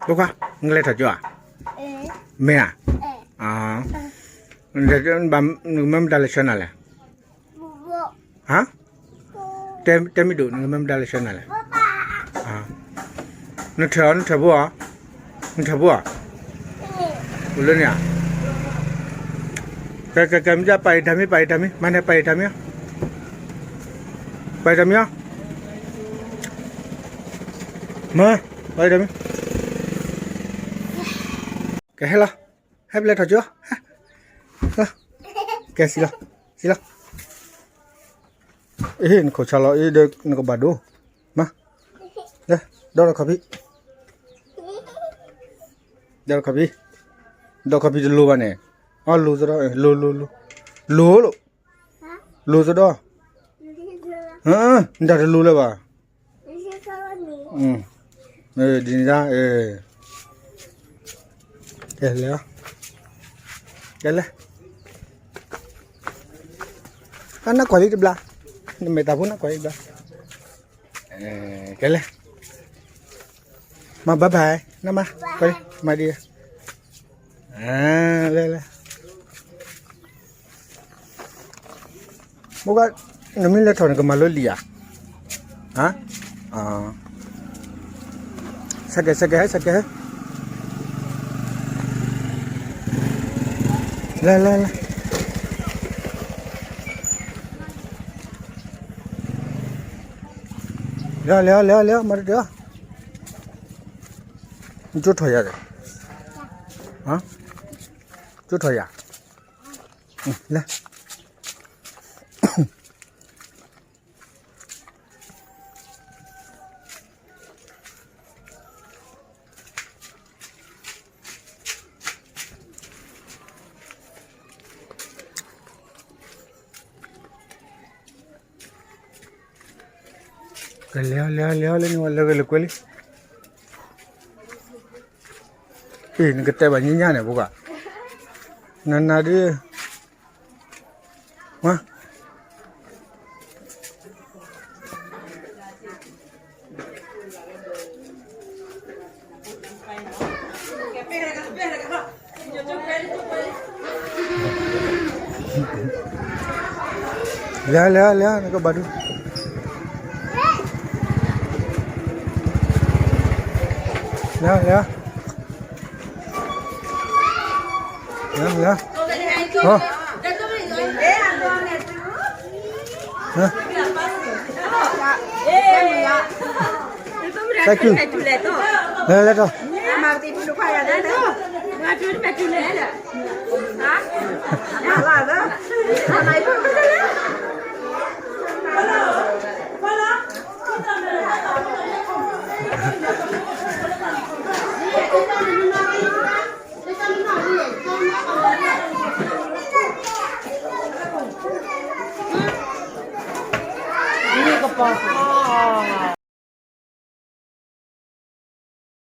ဖိခွါ, နကလဲၤထီၣ်ကၠိဧါ, မ့ၢ်ဧါ, နကမၢမတၤလဲၤဆှၢနၤလဲၣ်, ဟါ, တဲမ့ၢ်ဒိၣ် နကမၢမတၤလဲၤဆှၢနၤလဲၣ်, နထၢၣ်အီၤ နထၢၣ်ဖိဧါ, နထၢၣ်ဖိဧါ, အိၣ်လၢန့ၣ်ဧါ, ကဲ ကဲ ကဲ မ့ၢ်ပာ်အံၤတၢ်မံ ပာ်အံၤတၢ်မံ မၤန့ၣ် ပာ်အံၤတၢ်မံ, ပာ်အံၤတၢ်မံဧါ, မၤ, ပာ်အံၤတၢ်မံ, ကဲ ဟဲလီၤ, ဟဲပလဲၤထီၣ်ကၠိ, ကဲ စံၣ်လီၤ, စံၣ်လီၤ, အ့ နခိၣ်ဆါလီၤအ့ ဒီးနကဘၣ်ဒိ, မၤ, ဒီးခီၣ်ဖံး, ဒီးခီၣ်ဖံး, ဒီးခီၣ်ဖံးတလိၤဘၣ်န့ၣ်, အီ လိၤသဒီး, လိၤ လိၤ လိၤ, လိၤ လိၤသဒီး, နတၢ်တလိၤလၢၤဘၣ်, ဒ်န့ၣ်ဒၣ်, ကဲလဲၣ်, ကဲလဲၣ်, အနၢ်ကွၢ်လံတဘျီ, နမဲာ်သၣ်ဖိနၢ်ကွၢ်လံတဘျီ, ကဲလဲၣ်, မၤ bye bye နမၤ, ကွၢ်လံ, မၤဒံး, လဲၤ လဲၤ မ့ၢ်က နမ့ၢ်လဲၤထီၣ်နကမၤလိလံာ်ဧါ, ဟါ, စဲးကဲး စဲးကဲး ဟဲ စဲးကဲး ဟဲ, လဲၤ လဲၤ လဲၤ, လဲၤ လဲၤ လဲၤ လဲၤ မၤတဒၢ, ကၠိထီၣ်ယၤဒီး, ကၠိထီၣ်ယၤ, လဲၤ ကလဲၤ လဲၤ လဲၤ လဲၤန့ၣ် ဝဲလဲၤဝဲလဲၤကွဲလံ, အ့ နကတဲဘၣ်ညါညါန့ၣ် ဖိခွါ, နနၤဒ် လဲၤ လဲၤ လဲၤ နကဘၣ်ဒိ, လဲၤ လဲၤ လဲၤ, လဲၤ, လဲၤထီၣ်,